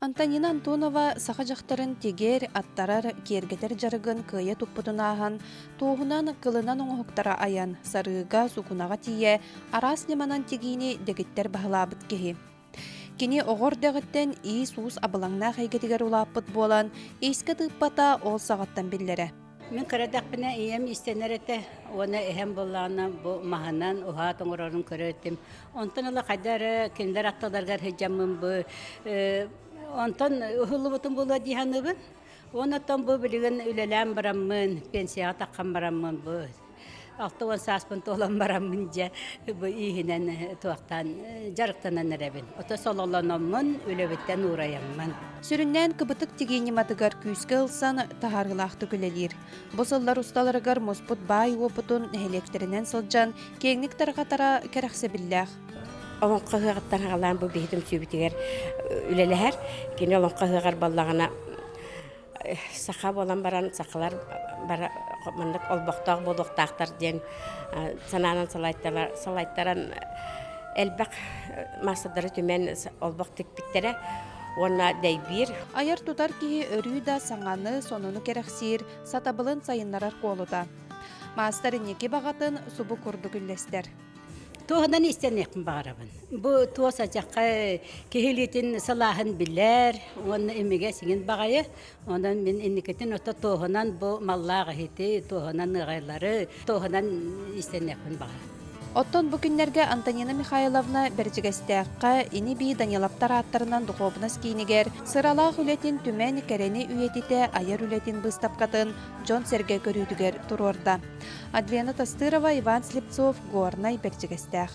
Антонина Антонова саха дьахтарын тигэр, аттарар, киэргэтэр дьарыгын кыайа туппутун ааһан, туоһунан, кылынан оҥоһуктара айан, сарыыга, сукунаҕа тиийэ араас ньыманан тигиини дэгиттэр баһылаабыт киһи. Кини оҕо эрдэҕиттэн иис-уус абылаҥнаах эйгэтигэр улааппыт буолан, иискэ тыыппата ол саҕаттан биллэрэ. Мин кыра эрдэхпинэ ийэм иистэнэр этэ уонна эһэм буоллаҕына бу маһынан уһаат оҥорорун көрөр этим. Онтон ыла хайда эрэ кинилэр аттыларыгар сылдьаммын бу онтон уһуллубутум буолуо дии саныыбын. Уонна оттон бу билигин үлэлээн бараммын, пенсияҕа таххан бараммын бу 60 сааспын туолан бараммын дьэ бу ииһинэн туохтаан дьарыктанан эрэбин. Ото сололономмун, үлэбиттэн уурайаммын. Сүрүннээн кыбытык тигии ньыматыгар күүскэ ылсан таһаарыылаахтык үлэлиир. Бу сыллар усталарыгар муспут баай уопутун нэһилиэктэринэн сылдьан киэҥник тарҕатара кэрэхсэбиллээх. Олоҥхо ыһыаҕыттан саҕалаан бу биһи түмсүүбүтүгэр үлэлэһэр. Кини олоҥхо ыһыаҕар буоллаҕына саха буолан баран сахалар бары маннык олбохтоох буолуохтаахтар диэн санаанан салайтаран элбэх маастардары түмэн олбох тикпиттэрэ уонна дэйбиир. Айар-тутар киһи өрүү да саҥаны, сонуну кэрэхсиир, сатабылын сайыннарар куолута. Маастар инники баҕатын субу курдук үллэстэр. Туоһунан истэниэхпин баҕарабын. Бу туос ачахха киһи илиитин сылааһын билэр уонна имигэс иҥин баҕайы. Онон мин инникитин ото туоһунан бу маллаах иһити, туоһунан ыаҕайлары, туоһунан истэниэхпин баҕарабын. Оттон бу күннэргэ Антонина Михайловна Бэрдьигэстээххэ ини-бии Даниловтар ааттарынан духуобунас киинигэр сыралаах үлэтин түмэн кэрэни үйэтитэ айар үлэтин быыстапкатын дьон-сэргэ көрүүтүгэр туруорда. Адлена Тастырова, Иван Слепцов, Горнай, Бэрдьигэстээх.